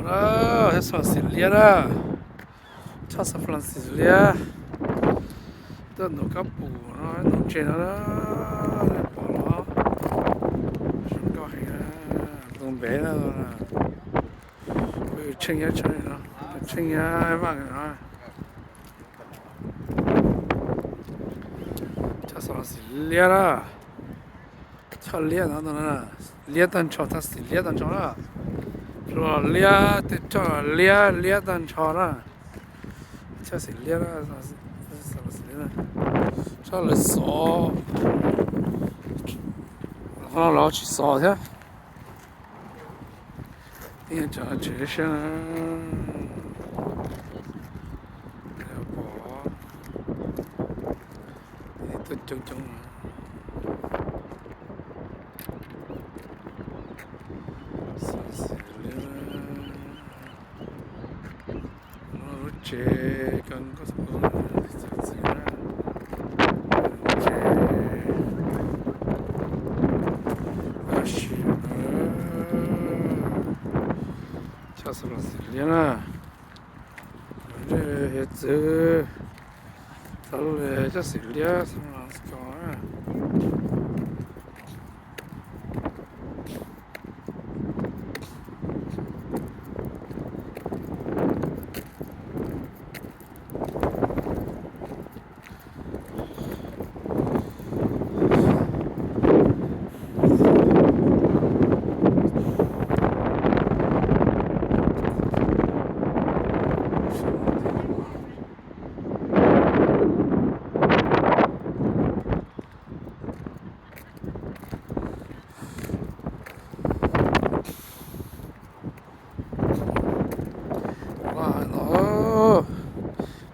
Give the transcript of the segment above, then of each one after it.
Xab Fas Xis Liab na, tshaj Xab Fas Xis Liab, tuaj ntug kab pum no, ntug ntses no, pom los zoo nkauj heev, ntug npem na, tsheej nyob tsheej no, tsheej nyob vaj no. Tshaj Xab Fas Xis Liab na, tshaj liab no, liab tag nrho, tshaj xis liab tag nrho na, los liab tej tshaj liab liab tag nrho na, tshaj xis liab na, tshaj lawv xov, qhov no lawv tsis xov thiab. Tib cov tsev siab pom, tuaj coob coob. Xab Fas Xis Liab, lub tsev kawg nkauj xwb, txiv na, tsev tab sis tshaj Xab Fas Xis Liab na, hiav txwv txog tshaj xis liab Xab Fas Xis Liab.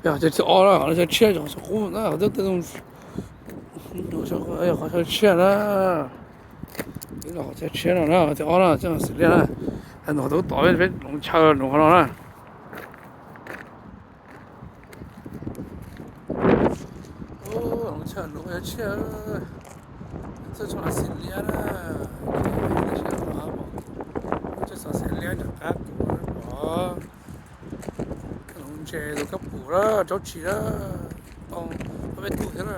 Peb qhov chaw thib ob na, qhov chaw tshiab, qhov chaw qub na, qhov chaw tshiab na. Qhov chaw tshiab no na, qhov thib ob na, tshaj xis liab na. Nws qhov tub tod peb loov chaw nws qhov no na. Loov chaw nws qhov chaw tshiab, tshaj xis liab na. Tshaj xis liab nram qab kuv pom. Loov ntses, tus kab pum na, raub tshis na, tau ob peb tug thiab na.